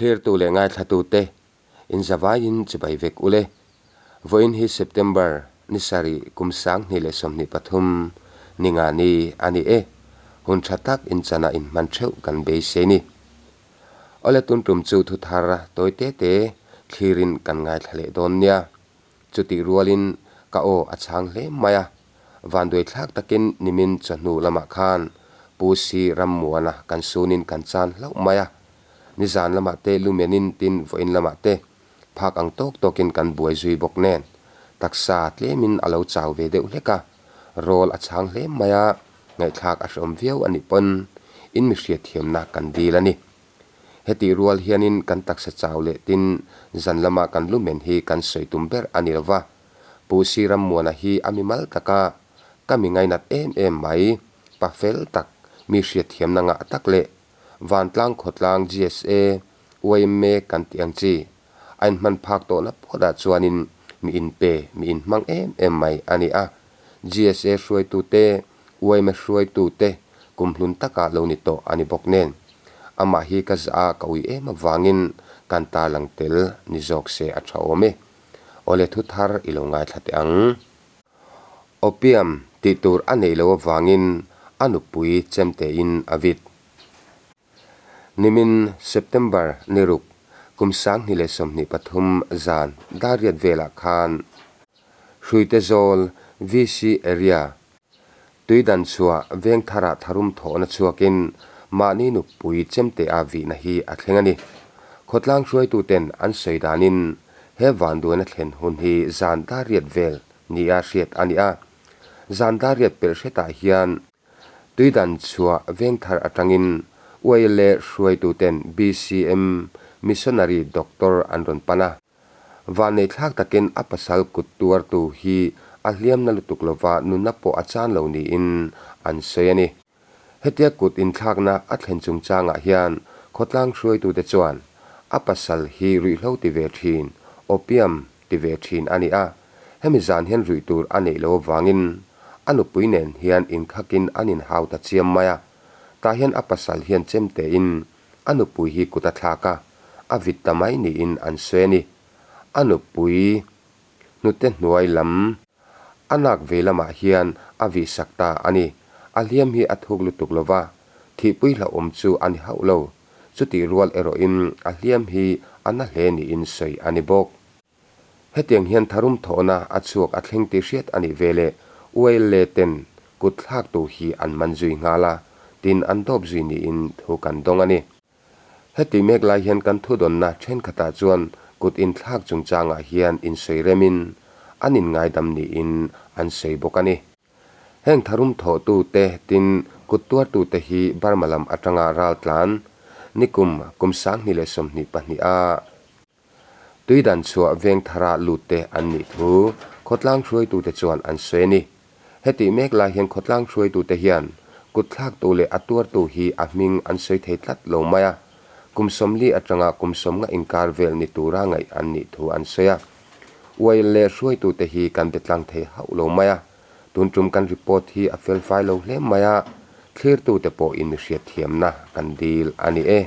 Thlirtu leh ngaithlatute in zavaiin chibai vek ule. Vawiin hi September ni sarih kum 2023 ni nga ni a ni e. Hun tha tak inchana inhman theuh kan beisei ni. Awle tun tum chu thu thar tawi te te thlirin kan ngaithla leh dawn nia. Chutih rualin ka aw a chhang hle mai a, vanduai thlak takin nimin chawhnu lamah khan Pu Si Rammuana kan sunin kan chan hlauh mai a, nizan lamah te lumenin tin vawiin lamah te phak ang tawk tawkin kan buai zui bawk nen taksa tlemin a lo chau ve deuh hlek a, rawl a chhang hle mai a, ngaihthlak a hreawm viau a nih pawn in mi hriatthiamna kan dil a ni. Hetih rual hianin kan taksa chau leh tin zan lama kan lumen hi kan sawi tum ber a ni lova. Pu Si Rammuana hi a mi mal taka ka mi ngainat em em mai, pa fel tak, mi hriatthiamna ngah tak leh vantlang khawtlang GSA, yma kan tih ang chi a inhman phak tawhna phawtah chuanin mi inpe, mi inhmang em em mai a ni a. GSA hruaitute, yma hruaitute kumhlun takah lo ni tawh a ni bawk nen. Amah hi ka zah a ka ui em avangin kan tarlang tel ni zawk se a tha awm e. Awle thu thar i lo ngaithla teh ang. Opium tih tur a neih loh avangin a nupui chemtein a vit. Nimin September ni ruk kum 2023 zan dariat velah khan Hruitezawl VC area Tui dan chhuah veng tharah tharum thawhna chhuakin mahni nupui chemtea vihna hi a thleng a ni. Khawtlang hruaituten an sawi danin he vanduaina thlen hun hi zan dariat vel nia hriat a ni a. Zan dariat pelh hretah hian tui dan chhuah veng thar atangin YLA hruaituten BCM Missionary Doctor an rawn pan a. Vannei thlak takin a pasal kut tuartu hi a hliamna lutuk lova nunna pawh a chan lo niin an sawi a ni. Hetia kut inthlakna a thlen chungchangah hian khawtlang hruaitute chuan a pasal hi ruihhlo ti ve thin, opium ti ve thin a ni a, hemi zan hian ruih tur a neih loh avangin a nupui nen hian inkhakin an inhau ta chiam mai a, tah hian a pasal hian chemtein A nupui hi kut a thlak a, a vit ta mai niin an sawi a ni. A nupui hnute hnuai lam a nak ve lamah hian a vih sak ta a ni. A hliam hi a thuk lutuk lo va, thihpui hlauhawm chu a ni hauh lo. Chutih rual erawhin a hliam hi a na hle niin sawi a ni bawk. Hetiang hian tharum thawhna a chhuak a thleng tih hriat a nih veleh Uaile ten kut thlaktu hi an man zui nghal a, tin an dawp zui niin thu kan dawng a ni. Heti mek lai hian kan thudawnna thenkhatah chuan kut inthlak chungchangah hian insawi remin an inngaidam niin an sawi bawk a ni. Heng tharum thawhtute tin kut tuartute hi Burma lam atanga raltlan nikum kum 2022 a Tui dan chhuah veng thara lut te an nih thu khawtlang hruaitute chuan an sawi a ni. Hetih mek lai hian khawtlang hruaitute hian kut thlaktu leh a tuartu hi a hming an sawi thei tlat lo mai a, kum 40 atanga kum 50 inkar vel ni tura ngaih an nih thu an sawi a. Uail leh hruaitute hi kan be tlang thei hauh lo mai a, tun tum kan report hi a felfai lo hle mai a, thlirtute pawh in hriatthiamna kan dil a ni e.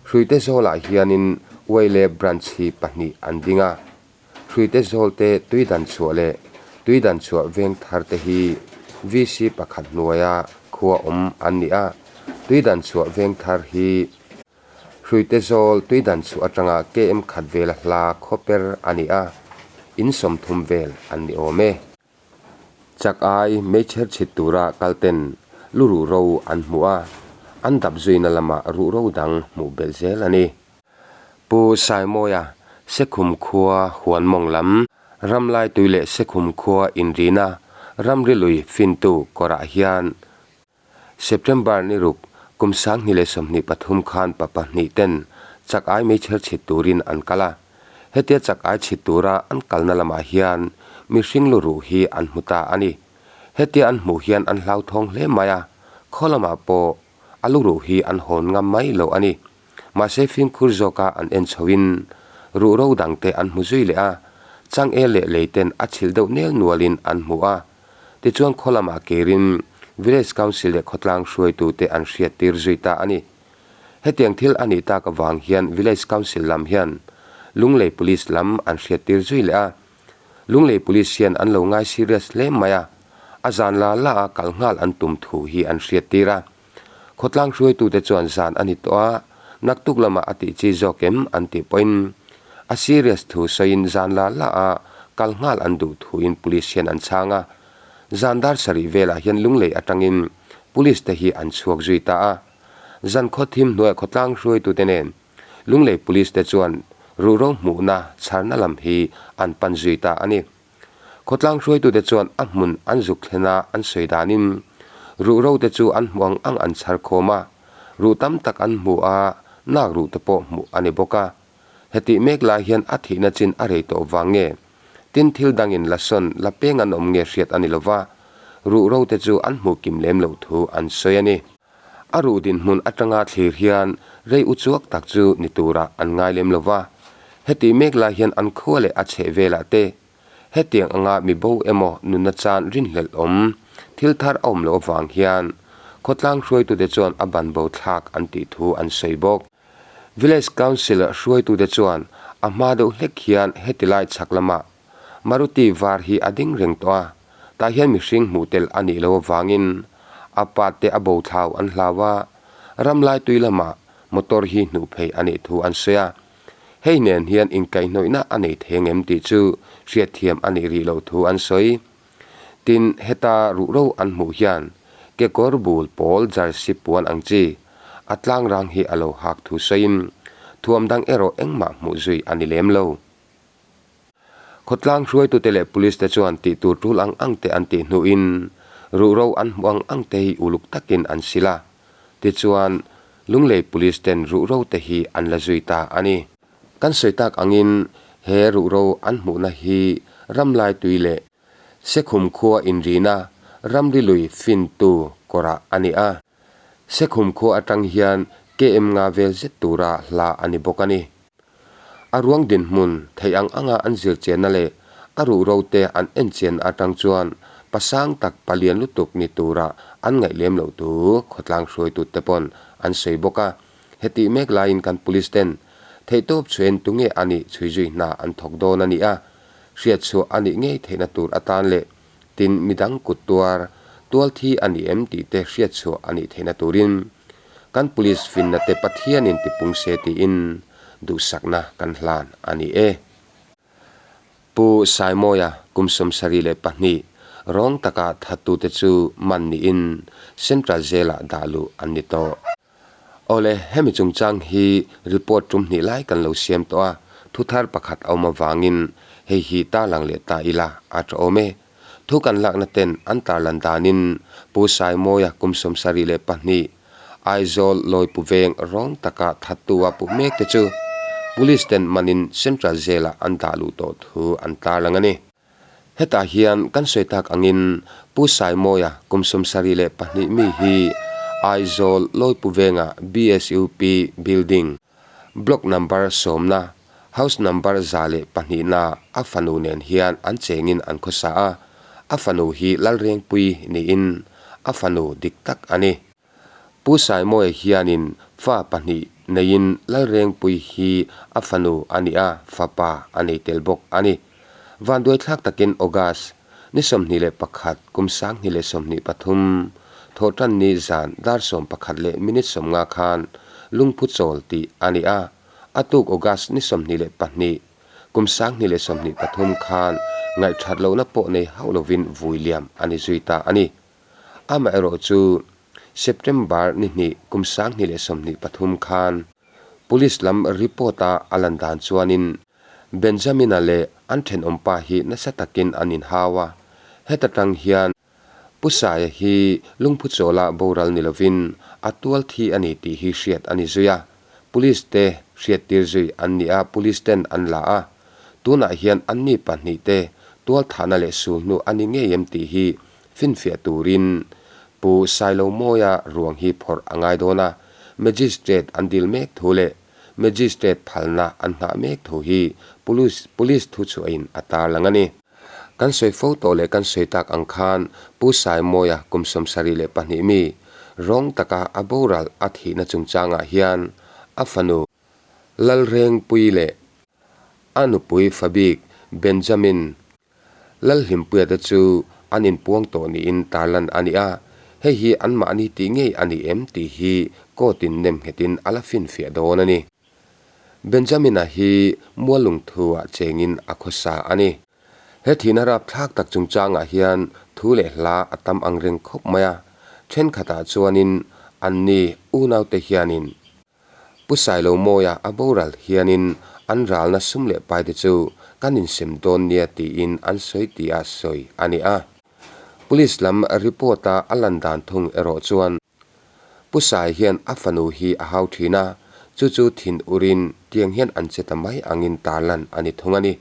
Hruite zawlah hianin Uaile Branch hi pahnih an ding a, Hruite zawlte tui dan chhuah leh tui dan chhuah veng thar te hi VC pakhat hnuaia khua awm an ni a, tui dan chhuah veng thar hi Hruite zawl tui dan chhuah atanga KM khat vela hla khawper a ni a, in 30 vel an ni awm e. Chak ai meichher chhit tura kal ten lu ruh ro an hmu a, an dap zuina lamah ruh ro dang hmuh belh zel a ni. Pu Saimawia, Sekhum khua huan mawng lam, Ramlai tui leh Sekhum khua inrina ramri lui fintu kawrah hian September ni ruk, kum 2023 khan pa pahnih ten chak ai meichher chhit turin an kal a. Hetia chak ai chhit tura an kalna lamah hian mihring lu ruh hi an hmu ta a ni. Hetia an hmuh hian an hlauthawng hle mai a, khaw lamah pawh a lu ruh hi an hawn ngam mai lo a ni. Mahse fimkhur zawka an en chhoin ruh ro dangte an hmu zui leh a, changel leh lei ten a chhilh deuh nel nualin an hmu a. Tichuan khaw lamah kirin Village Council leh khawtlang hruaitute an hriattir zui ta a ni. Hetiang thil a nih tak avang hian Village Council lam hian Lunglei Police lam an hriattir zui leh a. Lunglei Police hian an lo ngai serious hle mai a, a zan la la a kal nghal an tum thu hi an hriattir a. Khawtlang hruaitute chuan zan a ni tawh a, naktuk lamah a tih chi zawk em an tih pawhin a serious thu sawiin zan la la a kal nghal an duh thuin Police hian an chhang a. Zan dar sarih velah hian Lunglei atangin Police te hi an chhuak zui ta a. Zan khaw thim hnuaiah khawtlang hruaitute nen Lunglei Police te chuan ruhro hmuhna chharna lam hi an pan zui ta a ni. Khawtlang hruaitute chuan a hmun an zuk thlen a an sawi danin ruhro te chu an hmu ang ang an chhar khawm a, ruh tam tak an hmu a, nak ruh te pawh hmuh a ni bawk a. Hetih mek lai hian a thihna chin a rei tawh vang nge? Tin thil dangin la sawn la peng an awm nge hriat a ni lova, ruhro te chu an hmuh kim lem loh thu an sawi a ni. A ruh dinhmun atanga thlir hian rei u chuak tak chu ni turah an ngai lem lo va. Heti mek lai hian an khua leh a chheh velah te hetiang anga mi bo emaw nunna chan rinhlelh awm thil thar a awm loh avang hian khawtlang hruaitute chuan a ban bo thlak an tih thu an sawi bawk. Village Council hruaitute chuan a hma deuh hlek hian heti lai chhak lamah Maruti var hi a ding reng tawh a, tah hian mihring hmuh tel a nih loh avangin a pa te a bo thlau an hlau a, ramlai tui lamah motor hi hnuh phei a nih thu an sawi a. Hei nen hian inkaihhnawihna a nei thei angem tih chu hriatthiam a nih rih loh thu an sawi. Tin, heta ruhro an hmuh hian kekawr bul pawl jersey puan ang chi a tlangrang hi a lo hak thu sawiin thuam dang erawh engmah hmuh zui a ni lem lo. Khawtlang hruaitute leh Police te chuan tih tur tul ang ang te an tih hnuin ruhro an hmuh ang ang te hi uluk takin an sil a. Tichuan, Lunglei Police ten ruhro te hi an la zui ta a ni. Kan sawi tak angin he ruhro an hmuhna hi ramlai tui leh Sekhum khua inrina ramri lui fintu kawrah a ni a. Sekhum khua atang hian KM nga vel zet tura hla a ni bawk a ni. A ruang dinhmun theih ang anga an zir chenna leh a ruhro te an en chenna atang chuan pasang tak palian lutuk ni tura an ngaih lem loh tu khawtlang hruaitute pawn an sawi bawk a. Hetih mek laiin kan police ten theihtawp chhuain tunge a nih chhuizui hna an thawk dawn a ni a, hriatchhuah a nih ngei theihna tur atan leh tin midang kut tuar tual thi a ni em tih te hriatchhuah a nih theihna turin kan police finna te Pathianin tipung se tiin duhsakna kan hlan a ni e. Pu Saimawia kum 72 rawng taka thattute chu man niin Central Jail-ah dah luh an ni tawh. Awle, hemi chungchang hi report tum hnih lai kan lo siam tawh a, thu thar pakhat a awm avangin hei hi tarlang leh ta ila a tha awm e. Thu kan lakna ten an tarlan danin Pu Saimawia kum 72 Aizawl Lawipu veng rawng taka thattu a puh mek te chu Police ten manin Central Jail-ah an dah luh tawh thu an tarlang a ni. Hetah hian kan sawi tak angin Pu Saimawia kum 72 mi hi Aizawl Lawipu venga BSUP Building, Block number sawmna, House number 102 na a fanu nen hian an chengin an khawsa a, a fanu hi Lalrengpui niin a fanu dik tak a ni. Pu Saimawia hianin fa pahnih neiin Lalrengpui hi a fanu a ni a, fapa a nei tel bawk a ni. Vanduaithlak takin August ni 21 kum 2023 thawhtanni zan dar 11 minute 50 khan lungphu chawl tih a ni a, a tuk August ni 22 kum 2023 khan ngaihthat lohna pawh nei hauh lovin vui liam a ni zui ta a ni. Amaherawh chu September ni hnih kum 2023 khan Police lam report a a lan dan chuanin Benjamina leh an thenawmpa hi nasa takin an inhau a, heta tang hian Pu Saia hi lungphu chawla boral ni lovin a tual thi a ni tih hi hriat a ni zui a, Police te hriattir zui an ni a, Police ten an la a, tunah hian anni pahnih te tual thahna leh sulhnu a ni ngei em tih hi Finfiah turin Pu Sailomawia ruang hi phawrh a ngai dawn a, Magistrate an dil mek thu leh Magistrate phalna an nghah mek thu hi Police Police thuchhuahin a tarlang a ni. Kan sawi fo tawh leh kan sawi tak ang khan Pu Saimawia kum 72 mi, Rawng taka a boral a thihna chungchangah hian a fanu Lalrengpuii leh a nupui fabik Benjamin Lalhlimpuia te chu an inpuang tawh niin tarlan a ni a, hei hi anmahni tih ngei a ni em tih hi court in nemnghetin a la finfiah dawn a ni. Benjamin-a hi Muallungthu-ah chengin a khawsa a ni. He thihna rapthlak tak chungchangah hian thu leh hla a tam ang reng khawp mai a, thenkhatah chuanin anni unaute hianin Pu Sailomawia a boral hianin an ralna sum leh paite chu kan insem dawn nia tiin an sawi tia sawi a ni a. Police lam report-a a lan dan thung erawh chuan Pu Sai hian a fanu hi a hau thin a, chu chu thin urin tiang hian an che ta mai angin tarlan a ni thung a ni.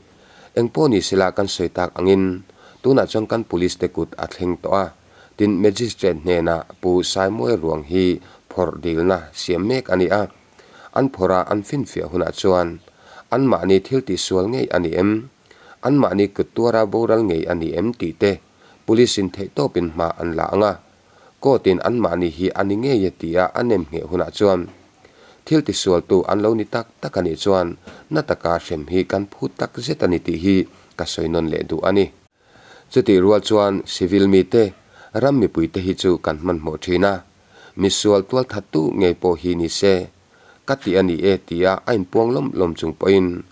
Engpawh ni sela kan sawi tak angin tunah chuan kan police te kut a thleng tawh a, tin Magistrate hnenah Pu Saimuai ruang hi phawrh dilna siam mek a ni a, an phawrh a an finfiah hunah chuan anmahni thil tihsual ngei a ni em, anmahni kut tuara boral ngei a ni em tih te police in theihtawpin hma an la ang a. Court in anmahni hi a ni ngei e tia a nem ngheh hunah chuan thil tisualtu an lo ni tak tak a nih chuan na taka hrem hi kan phut tak zet a ni tih hi ka sawi nawn leh duh a ni. Chutih rual chuan civil mite, ram mipuite hi chu kan hmanhmawh thin a, misual tualthattu ngei pawh hi ni se ka ti a ni e tia a inpuang lawm lawm chung pawhin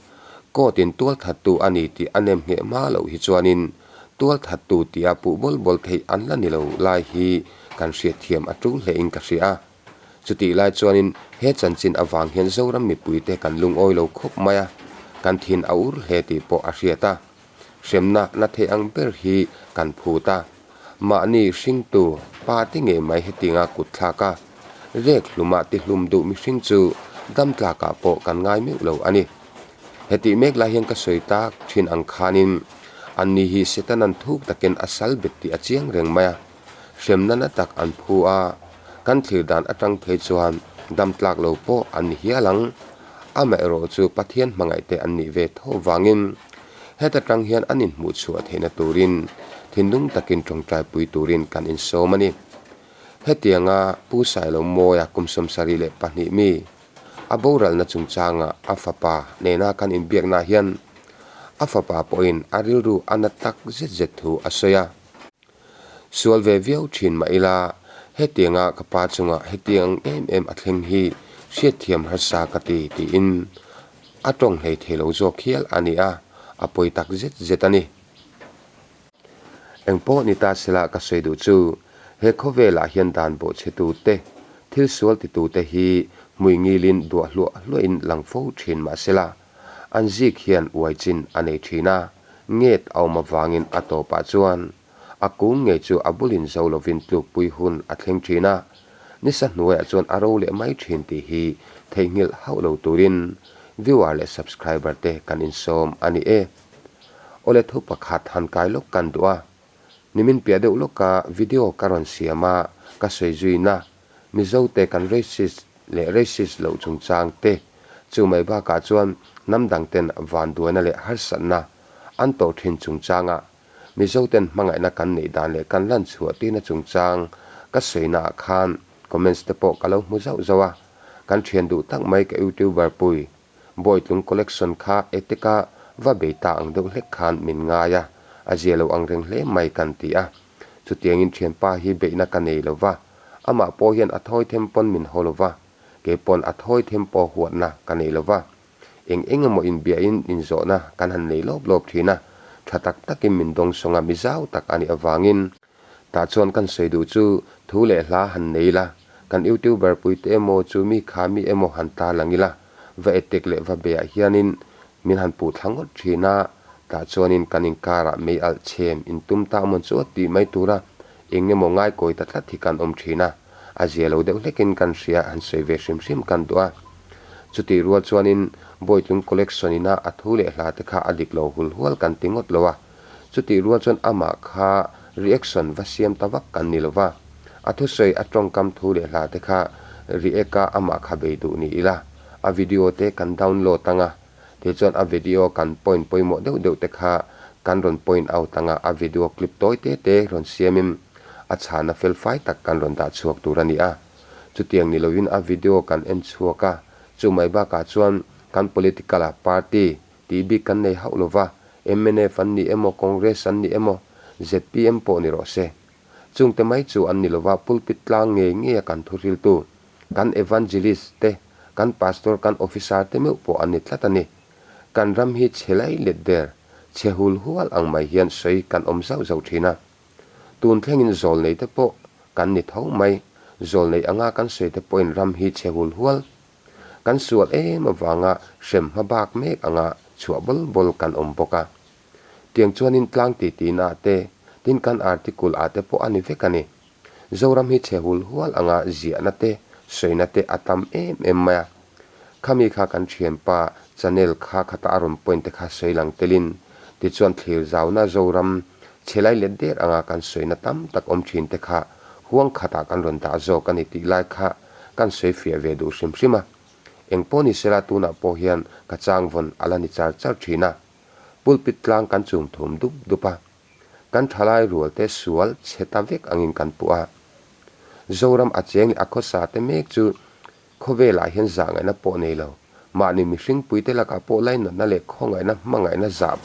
court in tualthattu a ni tih a nem ngheh hma loh hi chuanin tualthattu tia puh bawl bawl theih an la ni lo lai hi kan hriatthiam a tul hle in ka hria a. Chutih lai chuanin he chanchin avang hian Zoram mipuite kan lungawi lo khawp mai a, kan thin a ur hle tih pawh a hriat a. Hremna na thei ang ber hi kan phut a, mahni hringtu pa te ngei mai hetinga kut thlak a, rek hluma tihlum duh mihring chu dam tlakah pawh kan ngai meuh lo a ni. Hetih mek lai hian ka sawi tak thin ang khanin anni hi Setanan thuk takin a sal bet tih a chiang reng mai a, hremna na tak an phu a, kan thlir dan atang phei chuan dam tlak lo pawh an ni hial ang. Amaherawh chu Pathian hmangaihte an nih ve tho vangin heta tang hian an inhmuh chhuah theihna turin thinlung takin tawngtaipui turin kan insawm a ni. Hetianga Pu Sailomawia kum 72 mi a boralna chungchanga a fapa nena kan inbiaknaah hian a fapa pawhin a rilru a na tak zet zet thu a sawi a. Sual ve viau thin mah ila, hetianga ka pa chungah hetiang em em a thleng hi hriatthiam harsa ka ti tiin a tawng hlei thei lo zawk hial a ni a, a pawi tak zet zet a ni. Engpawh ni ta sela ka sawi duh chu, he khawvelah hian dan bawhchhetu te, thil sual titu te hi hmui ngilin duah hluah hluahin lang fo thin mah sela, an zik hian uai chin a nei thin a, nget a awm avangin a tawpah chuan a kung ngei chu a bulin zo lovin tlukpui hun a thleng thin a, nisa hnuaiah chuan a ro leh mai thin tih hi theihnghilh hauh lo turin viewer leh subscriber te kan insawm a ni e. Awle thu pakhat han kai lawk kan duh a, nimin piah deuh lawka video ka rawn siam a ka sawi zuina Mizo te kan racist leh racist loh chungchang te chu mai bakah chuan hnam dang ten vanduaina leh harsatna an tawh thin chungchanga Mizo ten hmangaihna kan neih dan leh kan lan chhuah tirna chungchang ka sawina ah khan comments te pawh ka lo hmu zauh zauh a, kan thian duh tak mai ka youtuber pui Bawitlung collection kha etika va bei ta ang deuh hlek khan min ngai a, a zia lo ang reng hle mai kan ti a. Chutiangin thianpa hi beihna ka nei lo va, amah pawh hian a thawi them pawn min haw lo va, kei pawn a thawi them pawh huatna ka nei lo va. Eng eng emaw inbiahin inzawhna kan han nei lawp lawp thin a, tha tak takin min dawngsawng a, mi zau tak a nih avangin. Tah chuan kan sawi duh chu thu leh hla han nei ila, kan youtuber puite emaw chu mi kha mi emaw han ta lang ila, va etek leh va beiah hianin min han puh thla ngawt thin a, tah chuanin kan inkarah mei alh chhem intum ta amawn chu a tih mai tura eng emaw ngaikawi ta tlat hi kan awm thin a, a zia lo deuh hlekin kan hria han sawi ve hrim hrim kan duh a. Chutih rual chuanin Bawitlung collection ina a thu leh hla te kha a dik lo hul hual kan ti ngawt lo a, Chutih rual chuan amah kha reaction va siam ta vak kan ni lova, a thusawi a tawngkam thu leh hla te kha react a amah kha bei duh ni ila, a video te kan download anga, tichuan a video kan point pawimawh deuh deuh te kha kan rawn point out anga a video clip tawi te te rawn siamin a chhana felfai tak kan rawn dah chhuak tur a ni a. Chutiang ni lovin a video kan en chhuak a, chu mai bakah chuan kan political a party tih bik kan nei hauh lova, mnf an ni emaw, Congress an ni emaw, zpm pawh ni rawh se. Chungte mai chu an ni lova pulpit tlang ngei ngei a kan thuhriltu, kan evangelist te, kan pastor, kan officer te meuh pawh an ni tlat a ni. Kan ram hi chhe lai let der, chhe hul hual ang mai hian sawi kan awm zauh zauh thin a. Tun thlengin zawlnei te pawh kan ni tho mai, zawlnei anga kan sawi te pawhin ram hi chhe hul hual. Kan sual em avanga hrem hma bak mek anga chhuah bawl bawl kan awm bawk a. Tiang chuanin tlang titi-na te, tin kan article ah te pawh a ni vek a ni. Zoram hi chhe hul hual anga ziahna te, sawina te a tam em em mai a. Khami kha kan thianpa channel kha khata a rawn point te kha sawi lang telin, tichuan thlir zauna Zoram chhe lai let der anga kan sawina tam tak awm thin te kha huang khatah kan rawn dah zawk a ni tih lai kha kan sawi fiah ve duh hrim hrim a. Engpawh ni sela tunah pawh hian ka chang vawn a la ni char char thin a. Pulpit tlang kan chum thum dup dup a. Kan thalai rual te sual chhe ta vek angin kan puh a. Zoram a cheng leh a khawsa te mek chu khawvelah hian zah ngaihna pawh nei lo. Mahni mihring puite lakah pawh lainatna leh khawngaihna hmangaihna zah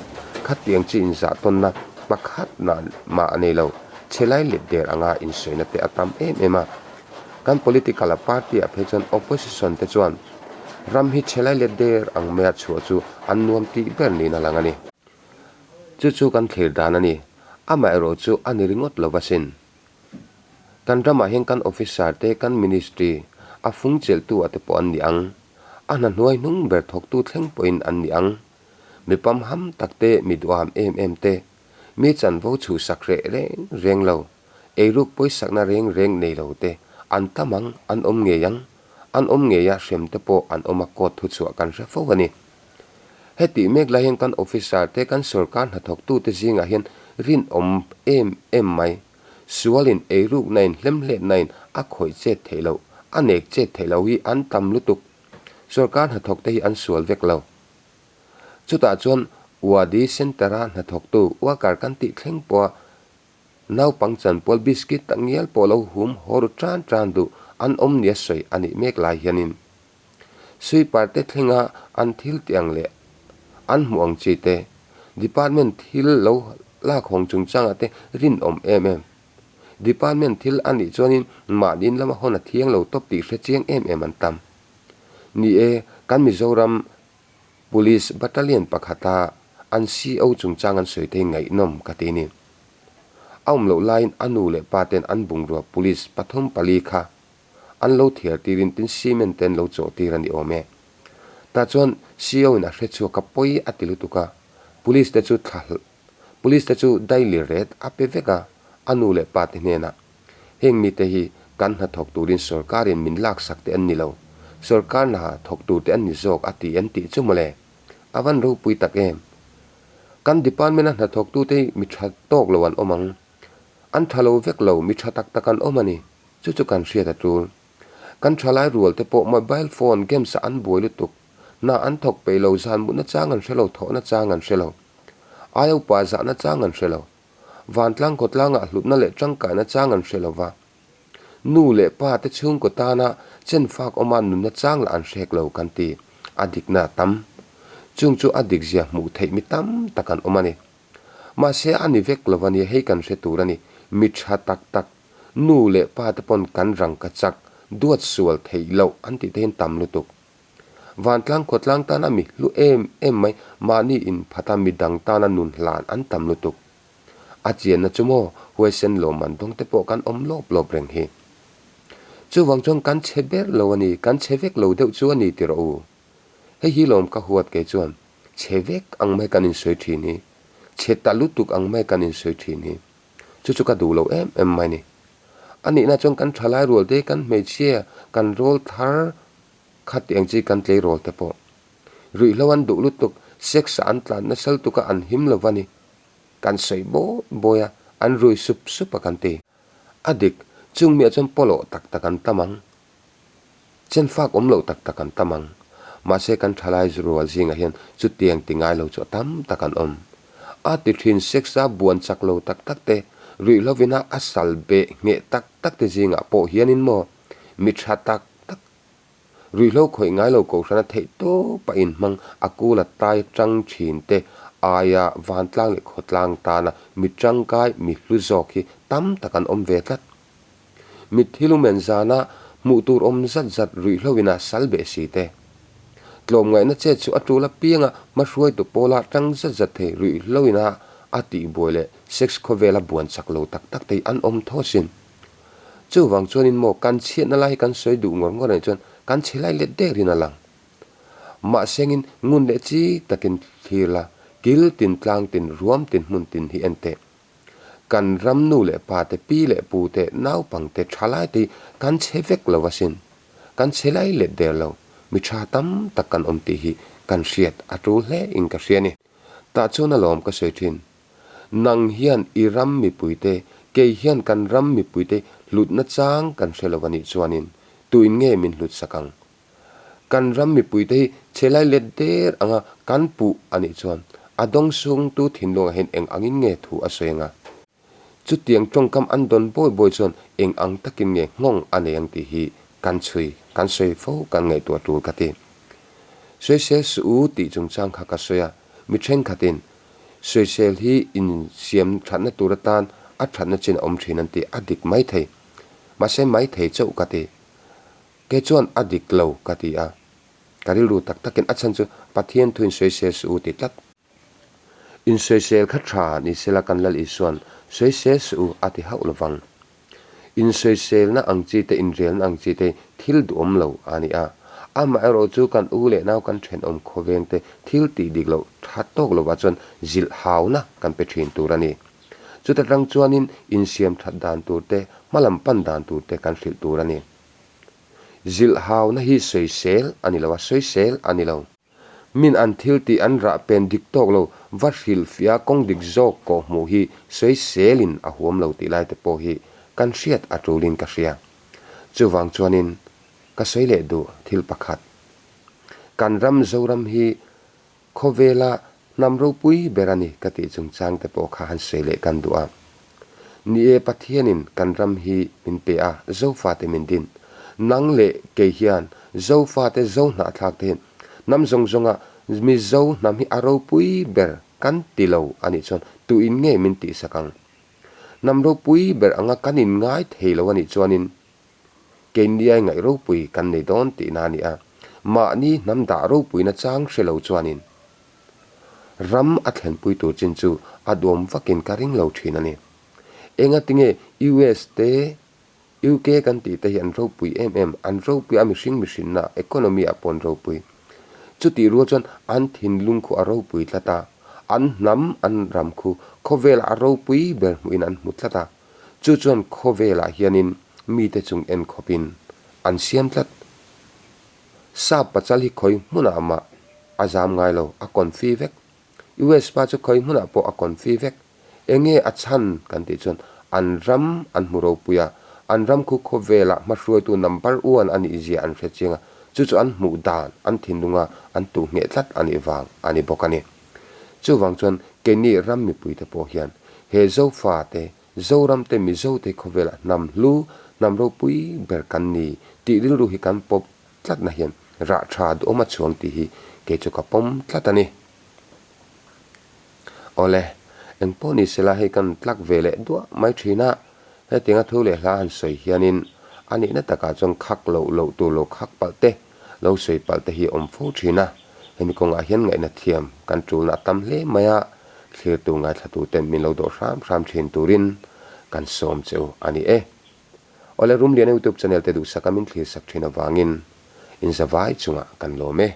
khatiang chi inzah tawnna pakhat mah a nei lo. Chhe lai let der anga insawina te a tam em em a. Kan political a party ah phei chuan opposition te chuan ram hi chhe lai let der ang maia chhuah chu an nuam tih ber niin a lang a ni. Chu chu kan thlir dan a ni. Amaherawh chu a ni ringawt lo va sin. Kan ramah hian kan officer te, kan ministry, a fung chelhtu ah te pawh an ni ang. A hna hnuai hnung ber thawktu thleng pawhin an ni ang. Mi pamham tak te, mi duham em em te, mi chanvo chhuhsak reh reng reng lo, eiruk pawisakna reng reng nei lo te an tam ang, an awm ngei ang. An awm ngei a, hrem te pawh an awm a court thuchhuah kan hre fo a ni. Hetih mek lai hian kan officer te, kan sorkar hnathawktute zingah hian rinawm em em mai. Sualin eiruknain hlemhletnain a khawih chet theih loh, a nek chet theih loh hi an tam lutuk. Sorkar hnathawkte hi an sual vek lo. Chutah chuan Wadi Centre-a hnathawktu worker kan tih thleng pawha naupang chanpual biscuit tak ngial pawh lo hum haw ru tan tan duh an awm nia sawi a nih mek lai hianin Sweeper te thlenga an thil tih ang leh an hmuh ang chi te, department thil lo lak hawng chungchangah te rinawm em em. Department thil a nih chuanin mahniin lama hawn a thiang lo tawp tih hre chiang em em an tam. Ni e, kan Mizoram Police Battalion pakhata an CO chungchang an sawi thei ngaihnawm ka ti ni. A awm loh laiin a nu leh pa ten an bungrua Police pathum pali kha An lo thiar tirin tin cement te an lo chawh tir a ni awm e. Tah chuan CO in a hre chhuak a pawi a ti lutuk a, Police te chu thla Police te chu daily rate a pe vek a, a nu leh pa te hnenah, Heng mite hi kan hna thawk turin sorkarin min laksak te an ni lo, sorkar hna thawk tur te an ni zawk a ti an tih chu mawle. A van ropui tak em. Kan department a hna thawktute hi mi tha tawk lo an awm ang. An tha lo vek lo, mi tha tak tak an awm a ni. Chu chu kan hriat a tul. Kan thalai rual te pawh mobile phone games ah an buai lutuk. Hna an thawk peih lo, zan mutna chang an hre lo, thawhna chang an hre lo. Aia upa zahna chang an hre lo. Vantlang khawtlangah hlutna leh tangkaina chang an hre lo va. Nu leh pa te chhungkaw tana chenfak awma nunna chang lah an hrek lo kan ti. A dikna a tam. Chung chu a dikzia hmuh theih mi tam tak an awm a ni. Mahse a ni vek lo a nia, hei kan hre tur a ni. Mi tha tak tak Nu leh pa te pawn kan rangka chak, duat sual theih loh an tih te hian tam lutuk. Vantlang khawtlang tana mi hlu em em mai mahni inphata midang tana nun hlan an tam lutuk. A chianna chu maw huaisen lawmman dawng te pawh kan awm lawp lawp reng hi. Chuvang chuan kan chhe ber lo a ni, kan chhe vek lo deuh chu a ni ti rawh u. Hei hi lawm ka huat kei chuan chhe vek ang mai kan insawi thin hi, chhe ta lutuk ang mai kan insawi thin hi. Chu chu ka duh lo em em mai ni. A nihna chuan kan thalai rual te, kan hmeichhia, kan rawl thar khat tih ang chi kan tleirawl te pawh. Ruihhlo an duh lutuk, sex ah an tlan nasa lutuk a, an him lo va ni. Kan sawi bawi bawi a, an rui sup sup a kan ti. A dik, chung miah chuan pawlawh tak tak an tam ang. Chen fak awm loh tak tak an tam ang. Mahse kan thalai rual zingah hian chutiang ti ngai lo chu a tam tak an awm. A ti thin sex a buan chak lo tak tak te, Ruihhlovina a sal beh ngheh tak tak te zingah pawh hianin maw mi tha tak tak Ruihhlo khawih ngai lo kohhrana theih tawpa inhmang a kula tai tang thin te aia vantlang leh khawtlang tana mi tangkai mi hlu zawk hi tam tak an awm ve tlat. Mitthi lumen zana hmuh tur awm zat zat ruihhlo ina sal beh si te. Tlawmngaihna chet chu a tul apianga hmahruaitu pawla tang zat zat thei ruihhlo ina a tihbuai leh sex khawvela buan chak lo tak tak te hi an awm tho asin. Chuvang chuanin maw kan chhiatna lai hi kan sawi duh ngawr ngawr anih chuan kan chhe lai let derin a lang. Mahsengin ngun leh chik takin thlir la, kil tin tlang tin ruam tin hmun tin hi en teh. Kan ram nu leh pa te, pi leh pu te, naupang te, thalai te hi kan chhe vek lo asin. Kan chhe lai let der lo, mi tha tam tak kan awm tih hi kan hriat a tul hle in ka hria ni. Tah chuan alawm ka sawi thin. Nang hian i ram mipuite, kei hian kan ram mipuite hlutna chang kan hre lo a nih chuanin tuin nge min hlut sak ang? Kan ram mipuite hi chhelai let der anga kan puh a nih chuan a dawng sungtu thinlungah hian eng angin nge thu a sawi anga? Chutiang tawngkam an dawn bawi bawi chuan eng ang takin nge nghawng a nei ang tih hi kan chhui, kan sawi fo, kan ngaihtuah tul ka ti. Sawisel suh u tih chungchang kha ka sawi a, mi thenkhatin sawisel hi insiam thatna tur atan a thatna chin a awm thin an ti, a dik mai thei. Mahse mai thei chauh ka ti. Kei chuan a dik lo ka ti a, ka rilru tak takin a chhan chu Pathian thuin sawisel suh u ti tlat. Insawisel kha tha ni sela kan Lal Isuan sawisel suh u a ti hauh lovang. Insawiselna ang chi te, inrelna ang chi te thil duhawm lo a ni a. Amaherawh chu kan u leh nau kan thenawm khawveng te thil tih dik loh tha tawk lovah chuan zilh hauna kan pe thin tur a ni. Chuta tang chuanin insiam that dan tur te, hmalam pan dan tur te kan hrilh tur a ni. Zilh hauna hi sawisel a ni lo a, sawisel a ni lo. Min an thil tih an rah pen dik tawk lo, va hrilhfiah kawng dik zawk kawh hmuh hi sawiselin a huam lo tih lai te pawh hi kan hriat a tulin ka hria. Chuvang chuanin ka sawi leh duh thil pakhat. Kan ram Zoram hi khawvela hnam ropui ber a ni ka tih chungchang te pawh kha han sawi leh kan duh a. Ni e Pathianin kan ram hi min pe a, Zofate min din. Nang leh kei hian Zofate Zo hnahthlak te hian hnam zawng zawnga Mizo hnam hi a ropui ber kan ti lo a nih chuan tuin nge min tihsak ang? Hnam ropui ber anga kan inngai thei lo a nih chuanin keiniai ngaih ropui kan nei dawn tihna a ni a, mahni hnam dah ropuina chang hre lo chuanin Ram a thlenpui tur chin chu a duam vakin ka ring lo thin a ni. Engatinge US te, UK kan tih te hi an ropui em em, an ropui a mihring mihrinna, economy ah pawh an ropui. Chutih rual chuan an thinlung khu a ropui tlat a, an hnam an ram khu khawvelah a ropui ber hmuhin an hmu tlat a, chu chuan khawvelah hianin mite chung en khawpin an siam tlat. Sap pachal hi khawi hmunah mah a zam ngai lo, a confi vek. US pa chu khawi hmunah pawh a confi vek. Enge a chhan kan tih chuan an ram an hmu ropui a, an ram khu khawvelah hmahruaitu number one a nih zia an hre chiang a, chu chu an hmuh dan, an thinlunga an tuh ngheh tlat a nih vang a ni bawk a ni. Chuvang chuan keini ram mipuite pawh hian he Zofate Zoram te Mizo te khawvelah hnam hlu, hnam ropui ber kan ni tih rilru hi kan pawp tlatna hian rah tha duhawm a chhuang tih hi kei chu ka pawm tlat a ni. Awle, engpawh ni sela hei kan tlak ve leh duah mai thin a, hetianga thu leh hla han sawi hianin a nihna takah chuan khak loh loh tur lo khak palh te, lo sawi palh te hi a awm fo thin a, hemi kawngah hian ngaihna thiam kan tulna a tam hle mai a, thlirtu ngaithlatu ten min lo dawh hram hram thin turin kan sawm che u a ni e. Awle Rumliana YouTube channel te duhsaka min thlirsak thin avangin inzavai chungah kan lawm e.